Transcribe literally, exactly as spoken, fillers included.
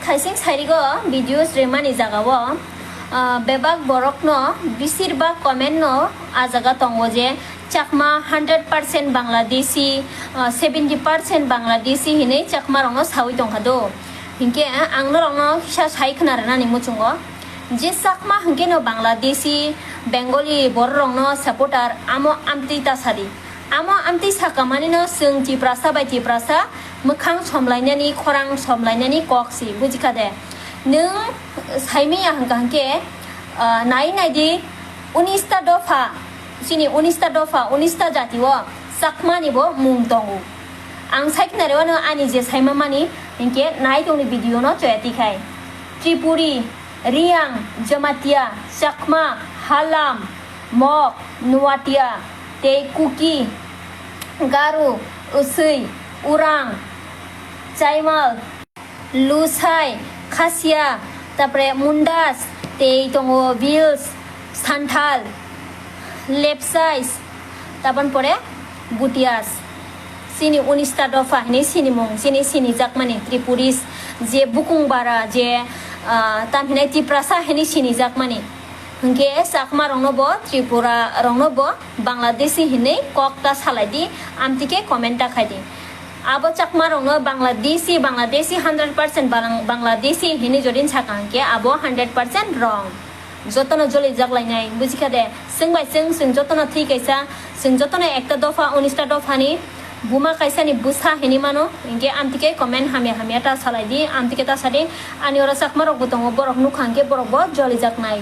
Thaising sairigo videos remani jagao, ah, bebak borokno, bisirbak comment no a jaga tongo je Chakma hundred percent Bangladeshi, ah, seventy percent Bangladeshi hinwi Chakma rokno sawi tongkha do. Hinkhe ang norokno kisa sai khna rwnani muchungo je Chakma hinkhe no Bangladeshi, Bengali borok rokno supporter amo amtwi ta sadi. Amo amtwi sakamanino chwng Tiprasa bai Tiprasa mwkhang somlainani, khorang somlainani kok si, bujikha de? Nwng saimanya hwnkha hwnkhe, ah, nai naidi, unista dopha, chini unista dopha, unista jatio Chakmani bo mung tongo. Ang saikhnarewano ani je saima mani, hinkhe nai tongni video no choya tikhai. Tripuri, Riang, Jamatia, Chakma, Halam, Mok, Nuatia, tei Kuki, Garu, Usui, Urang, Chaimal, Lusai, Khasia, tapore Mundas, tei tongo Bills, Santhal, Lepsais, tabon pore Butias. Chini unista dopha hinwi sinimung, chini sinijakmani Tripuris, je bukung bara, je, ah, tam hinai Tiprasa hinwi sinijakmani. Hinkhe Chakma rokno bo, Tripura rokno bo Bangladeshi hinwi kok ta salai di, amtwi khe comment ta khai di. Abo Chakma rokno Bangladeshi, Bangladeshi hundred percent Balang-, Bangladeshi hinwi jodi sakha hinkhe abo hundred percent wrong. Jotono jolijak lainai, bujikha de? Chwng bai chwng, chwng jotono thwi kaisa, chwng jotono ekta dopha, unista dophani buma kaisani bwsa hinwi mano, hinkhe amtwi khe comment hamya hamya ta salai di, amtwi khe ta sa di. Ani oro Chakma rokbo tongo, borok nukha hinkhe borokbo jolijaknai.